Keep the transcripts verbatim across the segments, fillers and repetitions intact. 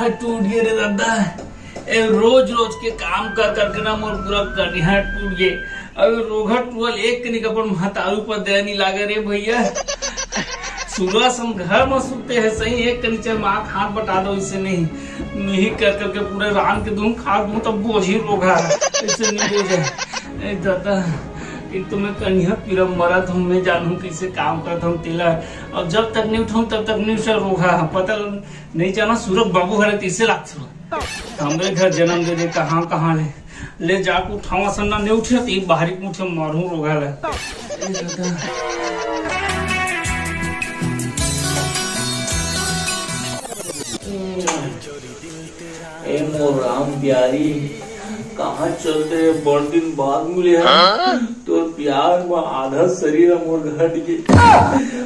टूट गे रे दादा। ए, रोज रोज के काम कर करके ना मोर पूरा कनिहा टूट गे। अब रोगहा टूरा ल एक कनिक अपन महतारू पर दया नहीं लागे रे भैया। सुबह से हम घर में सुते हैं सही, एक कनिक चल माँ हाथ बटा दो, इसे नहीं, नहीं कर करके पूरे रांध के दूं, खा दूं, तब बोझी रोगहा, इसे नहीं बोझे। ए दादा, एक तो मैं कनिहा पीरा मरत हूँ, मैं जानू कैसे काम करत हूँ तेला। अब जब तक नहीं उठाऊँ तब तक नहीं उठे रोगहा, पता नहीं चला सूरज बाबू हरे तीसे लाख। हमरे घर जन्म दे दे, कहाँ कहाँ ले, ले जाके उठावा सन्ना नहीं उठे, तो ये बाहरी मुठे मारू रोगहा ले। ए दादा। ए मोर राम प्यारी, कहाँ चल दे, बड़ दिन बाद मिले हैं। तोर प्यार म आधा शरीर ह मोर घट गे,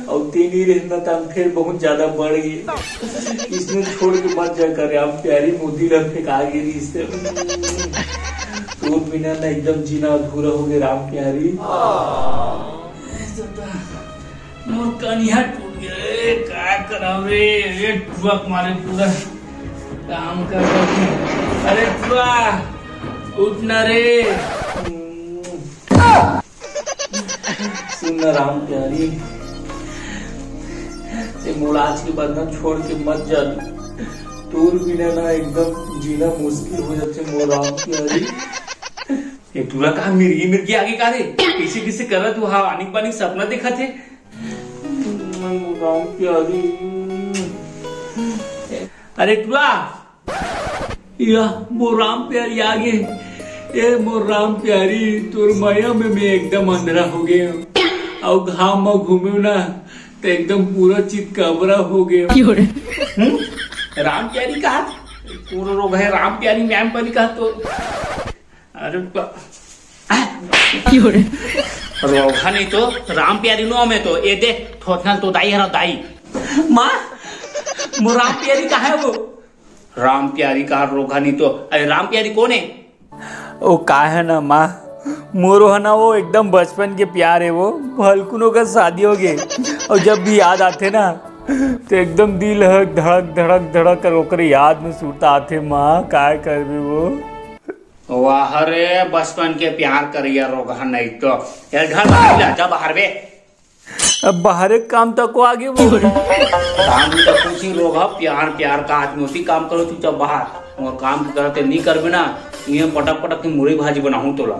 अउ तेनी रहना तन फेर बहुत ज्यादा बढ़ गे। इसने छोड़ के मत जा कर राम प्यारी, मोती ला फेंका गे रिहिस। तोर बिना ना एकदम जीना अधूरा हो गया राम प्यारी। मोर कनिहा टूट गया रे, का कराव रे? रे टुआ के मारे पूरा काम कर करके। अरे टुआ, उठ ना रे। सुन ना राम प्यारी, ते मोला आज के बाद ना छोड़ के मत जा। तोर बिना ना एकदम जीना मुश्किल हो जाथे मोर राम प्यारी। ये टुआ का मिर्गी मिर्गी आगे का रे? किसे किसे करत हुआ आनिक बानिक सपना देखत हे। मोर राम प्यारी। अरे टुआ, या मोर राम प्यारी आगे। ए मोर राम प्यारी, तोर मया में मैं एकदम अंधरा हो गए हूँ। अउ घाम में घूमे ना, तो एकदम पूरा चितकबरा हो गए हूँ। क्यों रे? हम्म? राम प्यारी कहा? पूरा रोग है राम प्यारी, मैम प्यारी कहा तो। अरे बा-, रोगहा नहीं तो राम प्यारी नो हमें तो। ए दे, थोथना तो दाई हरा दाई। माँ, मोर राम प्यारी कहाँ है वो? राम प्यारी कहा रोगहा नहीं तो। अरे राम प्यारी कौन है? ओ का है ना माँ, मोरो है ना वो एकदम बचपन के प्यार है वो। भलकुन ओकर शादी हो गए और जब भी याद आते ना तो एकदम दिल ह धड़क धड़क धड़क कर ओकरे याद में सुरता आते माँ, काय करबे वो। वाह रे, बचपन के प्यार करिया रोगहा नहीं तो। ये घर बाहर ले, जा बाहर बे। अब बाहर एक काम तक को आगे वो। काम भी तो कुछ ही रोगहा, प्यार प्यार का आदमी होती, काम करो चुपचाप बाहर। और काम की तरह ते नहीं करबे ना, ये पटक पटक के मुरई भाजी बनाऊं तोला।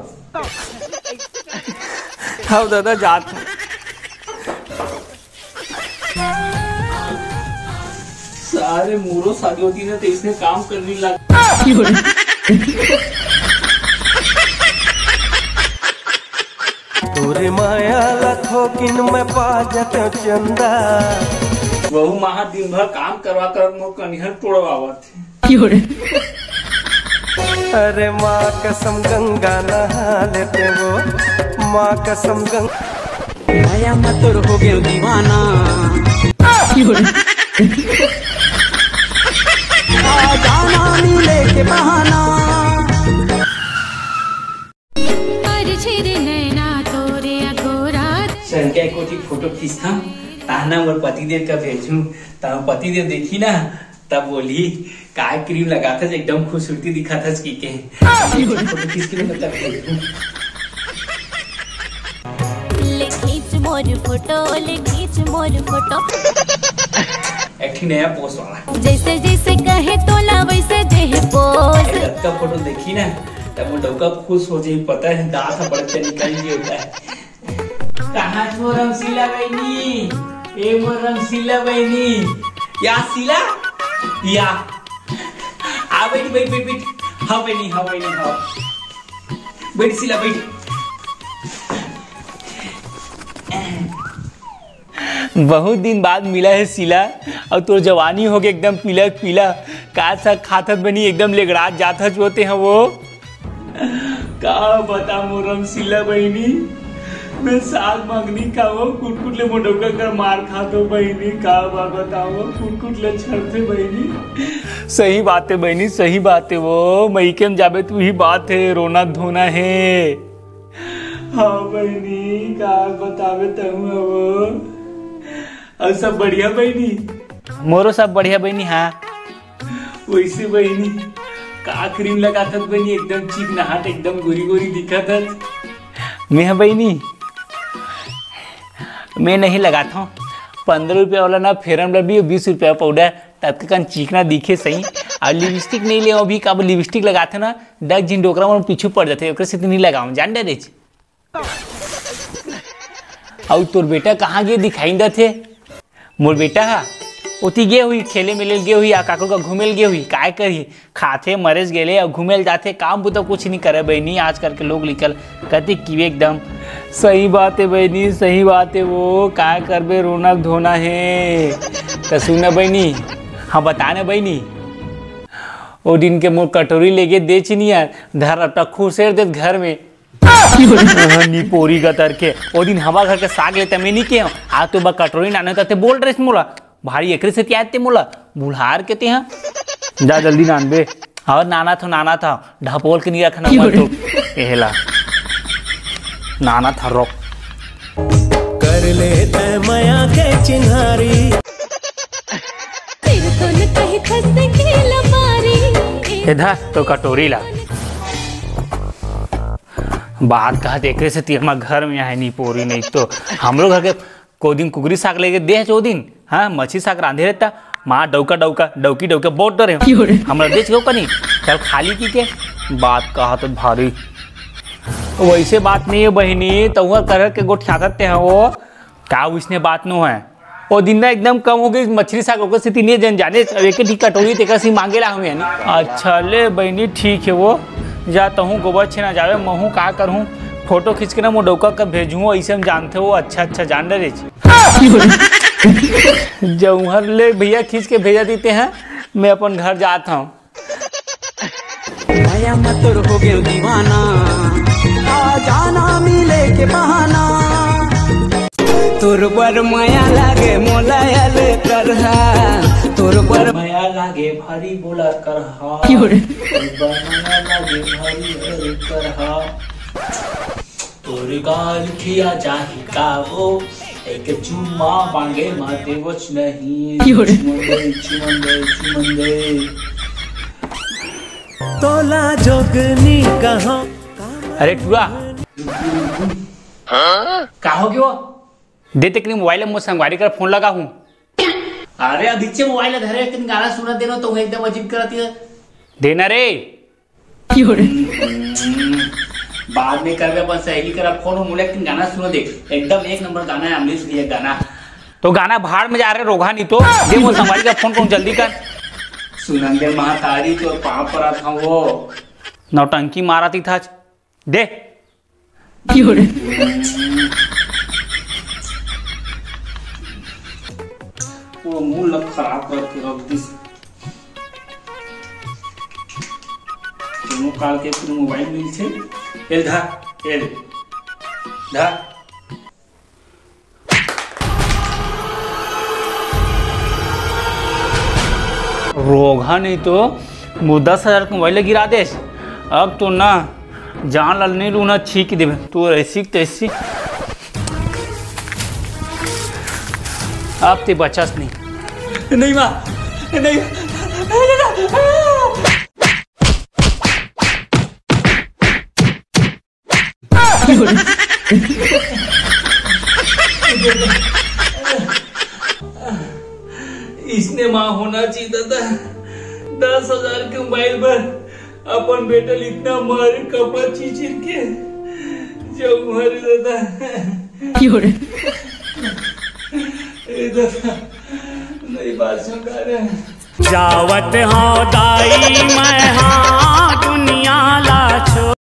हाँ दादा, जात हूँ। सारे मोरो शादी होती ना तो इसने काम करने लग। तोरे माया ला थोकिन मैं पा जाते चंदा। वहू महा दिन भर काम करवा कर मोर कनिहर तोड़वावत। अरे माँ कसम गंगा नहा लेते वो, माँ कसम गंगा। भैया मैं तोर हो गयो दीवाना। आ जाना मिले के बहाना। अरे छेरे नैना तोरे अगोरा। संख्या कोठी फोटो खींचता, ताहना मोर पतिदेव का भेजूं, ता पतिदेव देखी ना, तब बोली, "काय क्रीम लगाथस, एकदम खूबसूरती दिखाथस," की के। फोटो खींच के मतलब भेजूं। ले खींच मोर फोटो, ले खींच मोर फोटो। एक ठे नया पोस्ट वाला। जैसे जैसे कहे तोला वैसे देहे पोज। अरे, रतका फोटो देखी ना, तब वो डौका खुश हो जाई, पता है, दांत ह बड़का निकल गया होता है। कहाँ छो रमशीला बहिनी? ए मोर रमशीला बहिनी। या शीला? या। आ बैठ, बैठ, बैठ, बैठ। हाँ बहिनी, हाँ बहिनी, हाँ। बैठ शीला, बैठ। बहुत दिन बाद मिला है शीला, और तोर जवानी हो गए एकदम पीला पीला। का सा खाथत बनी, एकदम लेगड़ात जात हच होते हैं वो। का बता मोर रमशीला बहिनी, मैं साग मांगनी खाओ, कुटकुट ले मोर डौका कर मार खातो बहिनी, का बा बताओ, कुटकुट ले छरथे बहिनी। सही बात है बहिनी, सही बात है वो, मइके में जाबे तू ही बात है, रोना धोना है। हाँ बहिनी, का बतावे तहूँ वो। और सब बढ़िया बहिनी? मोरो सब बढ़िया बहिनी, हाँ। वैसे बहिनी, का क्रीम लगाथस बहिनी? एकदम चिकनाहट, एकदम गोरी गोरी दिखत हस। मैं ह बहिनी, मैं नहीं लगात हूँ। पंद्रह रुपया वाला ना फेयर एंड लवली, बीस रुपया पाउडर, तब के कन चिकना दिखे सही। और लिपस्टिक नहीं ले अभी, काबर लिपस्टिक लगाथे ना, डग झिन डोकरा मन पीछू पड़ जाथे, ओकरे सेती नहीं लगाऊं, जान डरेच। अउ तोर बेटा कहाँ गे दिखाई दथे? मोर बेटा हा ओती गे हुई, खेले मेले गे हुई, आ काकरो का घूमे ल गे हुई। काय करही, खाथे मरेज गेले, अउ घूमे ल जाथे, काम बुता कुछ नहीं करे बहिनी। आजकल के लोग लिकल कति की एकदम। सही बात है बहिनी, सही बात है वो, काय करबे, रोना धोना है। त सुन ना बहिनी, हाँ बता ना बहिनी, ओ दिन के मोर कटोरी लेगे दे चिनिया, धर टक्खू सेर देत घर में। हाँ, निपोरी गतर के। ओ दिन हमर घर के साग लेते मैं नहीं के हूँ। आज तो बा कटोरी नाने तते बोल रहे मोला। भारी एकरे से त्याते मोला। बुढ़ार के ते हाँ। जा जल्दी नान बे। और नाना थो, नाना था। ढपोल के नहीं रखना मत तो। एहला। नाना था रोक। कर ले तय मया के चिन्हारी। फिर तो न कही खस के लमारी। ए धर तो कटोरी ला। बात कहा एकरे से तीर मा घर में आहे निपोरी नहीं तो। हमरो घर के को दिन कुकरी साग लेके दे ओ दिन, हाँ, मछली साग रांधे रहता। माँ डौका डौका, डौकी डौका बहुत डरे। क्यों रे? हमरा देख गो कनी, चल खाली की के। बात कहा तो भारी। वैसे बात नहीं है बहिनी, तहुआ करर के गोठियाथत ते हैं वो। का वैसने बात नो है? ओ दिन ना एकदम कम हो गई, मछली साग ओकर सेती नहीं जन जाने, अब एक ही कटोरी तेकर सी मांगे ला हमें, है नी? अच्छा ले बहिनी, ठीक है वो, जा तहूँ गोबर छेना जावे, महूँ का करहूँ, फोटो खींच के ना मोर डौका का भेजूँ, ऐसे हम जानते हो, अच्छा, अच्छा, जान डरे छी। जौहर ले भैया खींच के भेजा देते हैं, मैं अपन घर जात हूँ। मया म तोर हो गेल दीवाना, आ जाना मिले के बहाना। तोर बर मया लागे मोला अल करहा, तोर बर मया लागे भारी बोला करहा। क्यों रे? तोर बर मया लागे भारी अल करहा। तोर गाल खिया जाही का वो, एक चुम्मा मांगे मा देवच नहीं। क्यों रे? चुमन दे, चुमन दे, चुमन दे। तोला जोगनी कहो। अरे टुरा। का हो गयो? दे तेकनी मोबाइल में संगवारी कर फोन लगा हूँ। अरे अभी से मोबाइल धरे, लेकिन गाना सुना देना तो एकदम अजीब करती है। देना रे। हम्म, बाद में करबे अपन सहेली करा फोन, मोला एक गाना सुनो दे, एकदम एक नंबर गाना है अमरीश भैया गाना। तो गाना भाड़ में जा रहे रोगा नहीं तो। दे वो संगवारी का फोन कौन जल्दी कर। सुनन दे महतारी तो पाँव पर था वो। नौटंकी मारा थी था। दे। वो मूड ला खराब करके रख दिस। दोनों काल के फिर मोबाइल मिल छे। एल धा, एल धा। रोगहा नहीं तो वो दस हजार के मोबाइल गिरा देस। अब तो ना जान लाल नहीं रूना छीक देवे। तू ऐसी तैसी। अब ते बचस नहीं। नहीं माँ, नहीं। इसने माँ होना चाहिए दादा। दस हजार के मोबाइल पर अपन बेटा ल इतना मारे, कपड़ा चीचिर के। जब मारे दादा। ए दादा, नहीं बात सुन रहे। जावत हौं दाई मैं हाँ दुनिया ला छोड़।